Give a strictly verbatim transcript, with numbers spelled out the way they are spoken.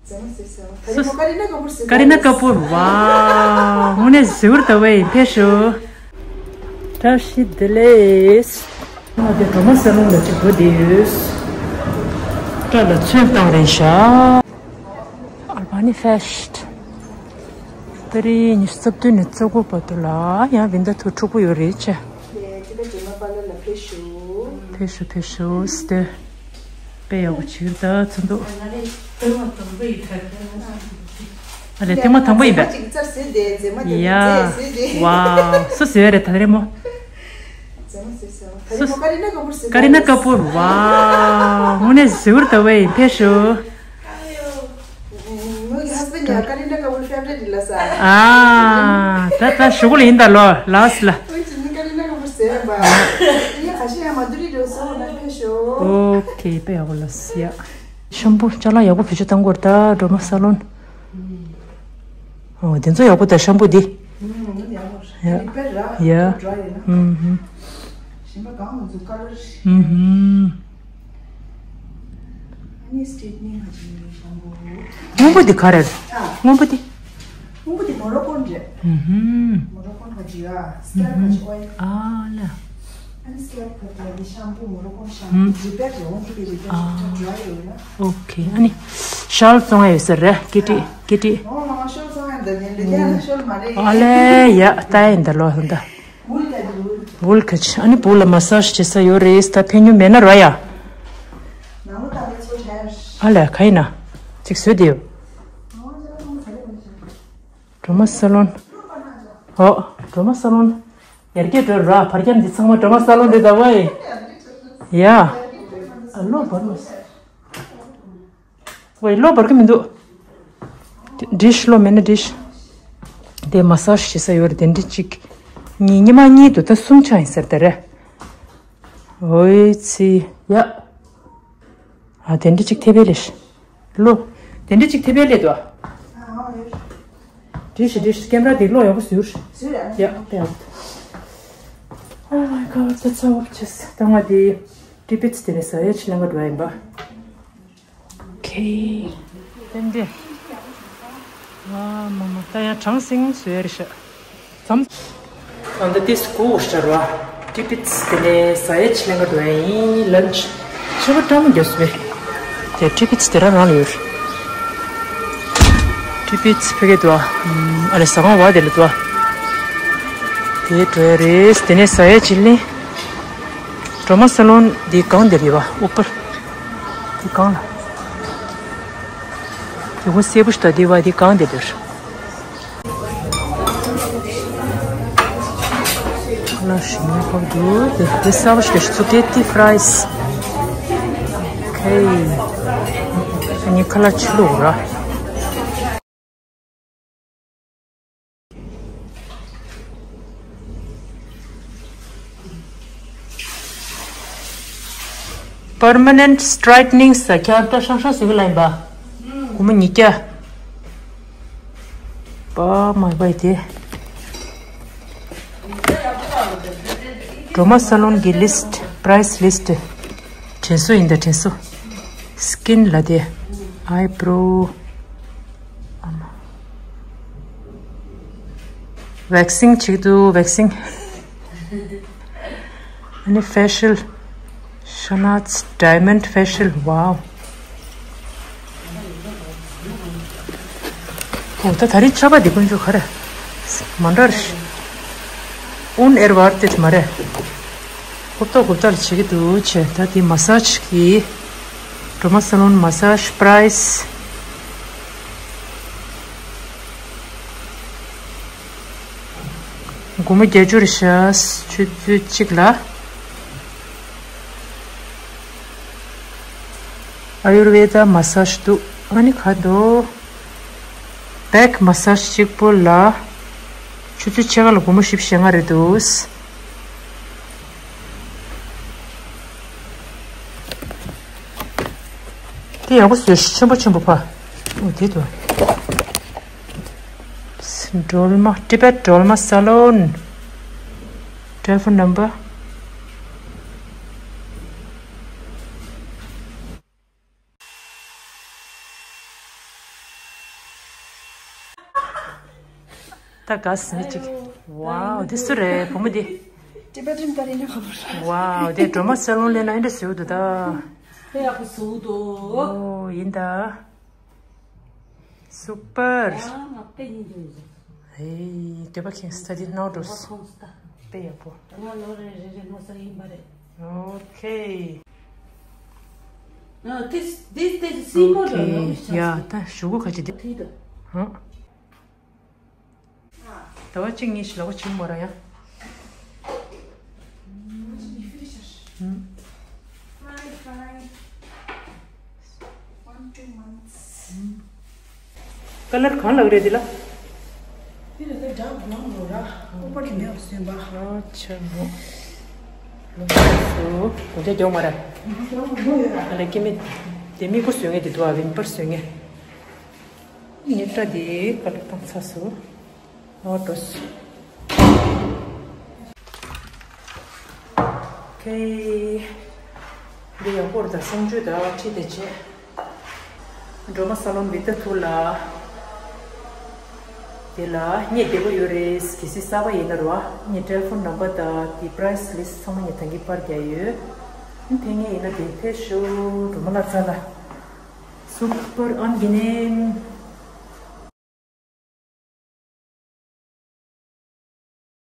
ཀ་རི་ན་ཀ་པུར། ཝའོ། དངོས་གནས་ཟེར་བར་ལྟ་བས་ཕེབས་ཤོག་བཀྲ་ཤིས་བདེ་ལེགས། ང་དེ་སྒྲོལ་མ་སལ་ལུང་ལ་གཅིག་འགྲོ་བསྡད་ཡོད། སྐྲ་ལ་ཚོན་བཏང་རན་ཤག་ཨར་བ་ནི་ཕེ་ཤི། ཏ་རིག་ཉི་ཤུ་རྩ་བདུན་ནས་རྩ་དགུ་བར་དུ་ལ་ཡང་བིན་ད་ཐུ་འཁྲུག་པོ་ཡོད་རེད་ཅེ། ཕེབས་ཤོག་ཕེབས་ཤོག་སྟེ། དཔེ་ཡག་པོ་བྱེད་ཀྱི་རེད་ད་ཚོན་མདོག་ཨ་ལས་ཐེངས་མ་དང་པོ་ཡིན་པས། ཡ། ཝའོ། སུ་ཟེར་རེད་ད་རེད་མོ། ཀ་རི་ན་ཀ་པུར། ཝའོ། དངོས་གནས་ཟེར་བར་ལྟ་བས་ཕེབས་ཤོག་ཨ། ད་ད་ཞུ་གུ་ལ་ཡིན་ད་ལོ་ལགས་ལ། ཨོ་ཁེ། དཔེ་ཡག་པོ་ལ་སི་ཡ། ཤམ་པུ་ཅ་ལག་ཡག་པོ་བེད་སྤྱོད་བཏང་དགོས་རེད་ད་སྒྲོལ་མ་སལ་ལུང་། ཨོ་དེ་ཚོ་ཡག་པོ་ད་ཤམ་པུ་འདི། ཡ། ཡ། ཧུམ་ཧུམ། ཧུམ་ཧུམ། སྔོན་པོ་འདི་ག་རེ་རེད། སྔོན་པོ་འདི། སྔོན་པོ་འདི་མོ་རོ་ཀོན་རེད། ཧུམ་ཧུམ། མོ་རོ་ཀོན་ག་ཅི་ཡ། སི་ལེབ་ག་ཅི་ཨོ་ཡལ། ཨ་ལ། ཨ་ནི་སི་ལེབ་ག་ཅི་ཡ་འདི་ཤམ་པུ་མོ་རོ་ཀོན་ཤམ་པུ། ཧུམ། རི་པེར་རེད། འོ་འདི་གི་རི་པེར་ཨ། ད་ཌ་རའི་ཡོད་ན། ཨོ་ཁེ། ཨ་ནི་ཤལ་བཙོང་ཡ་ཡོད་ས་རེད། ཀི་ཊི་ཀི་ཊི། ཨོ་ཤལ་བཙོང་ཡ་འདི་ནི་འདི་ཡ་ན་ཤལ་མ་རེད། ཨ་ལས་ཡ་ལྟ་ཡ་འདི་ལོ་ཧུན་ད། ཝུལ་ཁ་ཅི། ཨ་ནི་བུ་ལ་མ་སཱ་ཇི་བྱེད་ས་ཡོད་རེད། ད་ཕན་ཡོན་མེད་ན་རོ་ཡ། ཨ་ལས་ག་ཡིན་ན། ཅིག་བཟོས་དེ་ཡོད། སྒྲོལ་མ་སལ་ལུང་། ཨོ། སྒྲོལ་མ་སལ་ལུང་། ཡར་རྒྱས་འགྲོ་ར་བར་རྒྱབ་འདི་ཚང་མ་སྒྲོལ་མ་སལ་ལུང་རེད་ད་ཝེ། ཡ། ཨ་ལོ་བར་མ་སོང་། ཝེ་ལོ་བར་གི་མི་འདུག་ཌི་ཤི་ལོ་མེད་ན་ཌི་ཤི། དེ་མ་སཱ་ཇི་བྱེད་ས་ཡོད་རེད་དེ་འདྲ་གཅིག་གཉིས་ཉི་མ་གཉིས་འདུག་ད་གསུམ་ཆགས་ཡིན་ཟེར་དེ་རེད། ཨོའི་ཙི་ཡ། ཨ་དེ་འདྲ་གཅིག་ཐེ་བེ་ལེ་ཤི། ལོ། དེ་འདྲ་གཅིག་ཐེ་བེ་ལེ་དུ་ཨ། ཌི་ཤི་ཌི་ཤི་ཀེམ་ར་དེ་ལོ་ཡག་པོ་ཟུར། ཡ་དེ་ཡག་པོ། Oh my god, that's so gorgeous. ད་ང་དེ་ཊི་པིད་སི་དེ་ནས་ཟ་ཡ་ཆི་ལེན་ག་འགྲོ་ཡ་ཡིན་པ། ཁེ། ཏན་ཏན། ཨ་མ་མ་ད་ཡང་གྲང་སིང་བཟོས་རེད་ཤག་ཙམ། ཨ་འདི་ཏིས་ཀུ་ཤར་བ། ཊི་པིད་སི་དེ་ནས་ཟ་ཡ་ཆི་ལེན་ག་འགྲོ་ཡ་ཡིན་ལན་ཆི། ཆེ་བ་ཀྲང་རྒྱབ་སུ་བས། དེ་ཊི་པིད་སི་དེ་རང་རང་ལ་ཡོད། ཊི་པིད་སི་ཕ་གི་འདུག་ཨ། ཨ་ལེ་ཟ་ཁང་བ་དེ་ལ་འདུག་ཨ། དེ་འགྲོ་ཡ་རེད། དེ་ནས་ཟ་ཡ་ཆི་ལེན། སྒྲོལ་མ་སལ་ལུང་འདི་སྒང་དེར་ཡོད་པ། ཨུ་པར། འདི་སྒང་ལ། དེ་ཧུ་སེ་བུ་ཤ་ད་འདི་བ་འདི་སྒང་དེར་ཡོད། ལ་ཞིམ་པོ་འདུག་དེ་དེ་གསར་པ་ཞིག་སུ་གེ་ཏི་ཕ་རའི་སི། ཁེ། ཨ་ནི་ཁ་ལག་ཕྱི་ལོགས་ར། པར་མ་ནེན་ཊི་སི་ཊེ་ཊི་ནིང་ཟེར་ཁྱེད་རང་སྐྲ་ཧྲང་ཧྲང་བཟོ་གི་ལ་ཡིན་པ། སྒོར་མོ་ཉིས་བརྒྱ། པ་མ་བའི་དེ། སྒྲོལ་མ་སལ་ལུང་གི་ལིས་ཊི། པ་རའི་སི་ལིས་ཊི། དྲན་གསོ་ཡིན་ད་དྲན་གསོ། སི་ཀིན་ལ་དེ། ཨའི་བྲོ། ཝེག་སིང་བྱེད་ཀྱི་འདུག་ཝེག་སིང་། ཨ་ནི་ཕེ་ཤལ། ཤ་ནཱ་ཛི་ཌའི་མོན་ཌི་ཕེ་ཤལ། ཝའོ། ཨོ་ད་ད་རིང་ཆར་པ་འདི་དཀོན་མཆོག་ག་རེ། མ་འདྲ་རེད། ཨུན་ཨེར་བར་ཏེ་མ་རེད། ཧུབ་ཏོ་ཧུབ་ཏོ་ལ་བྱེད་ཀྱི་འདུག་བྱས་ད་དེ་མ་སཱ་ཇི་གི། སྒྲོལ་མ་སལ་ལུང་མ་སཱ་ཇི་པ་རའི་སི། སྒོར་མོ་བརྒྱད་ཅུ་རེད་ཤག་ཆུ་ཚོད་གཅིག་ལ། ཨ་ཡུར་ཝེ་ད་མ་སཱ་ཇི་འདུག་ཨ་ནི་ག་འདུག་བེག་མ་སཱ་ཇི་གཅིག་པོ་ལ། ཆུ་ཚོད་ཕྱེད་ཀ་ལ་སྒོར་མོ་བཞི་བཅུ་ཞེ་ལྔ་རེད་འདུག་དེ་ཡག་པོ་བཟོས་ཤིག་ཆེན་པོ་ཆེན་པོ་ཕ། ཨོ་དེ་དུ། སྒྲོལ་མ། ཊི་བེཊ་སྒྲོལ་མ་སལ་ལུང་། ཊེ་ལི་ཕོན་ནམ་བར། ད་ག་སེ་ནི་ཅིག་ཝའོ། འདི་སུ་རེད། བུ་མོ་འདི། Tibetan Karina ཁ་པར། ཝའོ། དེ་སྒྲོལ་མ་ས་ལོན་ལས་ན་འདི་འདྲ་བཟོས་འདུག་ད། དཔེ་ཡག་པོ་བཟོས་འདུག་ཨོ་ཡིན་ད། སུ་པར། ཨ་ང་དཔེ་ཡིན་འདུག་ཧེ། འདོད་པ་ཁེངས་ས་འདི་ནོ་ཌོས། ཁོང་སྟ། དཔེ་ཡག་པོ། ང་ལོ་རེ་རེ་རེ་ངོ་ས་ཡིན་པ་རེད། ཨོ་ཁེ། ཨ་ཏིས་ཏིས་ཏིས་སི་པོ་ལ་ལོ་མི་ཤ་ཡ་ད་ཞུ་གུ་ཁ་ཅི་འདི། ཐིག་ཏུ། ཧ། ཟླ་བ་གཅིག་གཉིས་ཤིག་ལོག་ཕྱིན་མོ་ར་ཡ། ཀ་ལར་གང་ལགས་རེད་འདི་ལ། འདི་ལ་ད་འདྲ་གོང་ལོ་ར་ཨོ་པར་གྱི་མེ་བ་སོན་པ། ཨ་ཆ་མོ། ལོ་སོ་གོ་ཆ་རྒྱོག་མ་ར། ཨ་ལ་ཀི་མི། དེ་མི་གོ་སོན་ངེ་དེ་དུ་ཨ་བིན་པར་སོན་ངེ། ཉེ་ཏྲ་དེ་ཀ་ལ་བཏང་ཚར་སོང་། ཨོ་ཏོས། ཁེ། འདི་ཡག་པོར་ད་སེམས་ཆུ་ད་ཁྲིད་དེ་བྱས། སྒྲོལ་མ་ས་ལོན་བི་ཏ་ཐུ་ལ། དེ་ལ་ངས་བདེ་པོ་ཡོད་རེད། གལ་སྲིད་གསར་པ་ཡིན་ན་རོ། ངས་ཊེ་ལི་ཕོན་ནམ་བར་དང་དེ་པ་རའེ་སི་ལིསི་ཚང་མ་ངས་ད་གིན་པར་རྒྱག་ཡོད། ཕན་ངེས་ཡིན་ན་དེ་ཕེབས་ཤོག་སྒྲོལ་མ་ལྷ་ས་ལ། སུ་པར་ཨན་གི་ནེམ།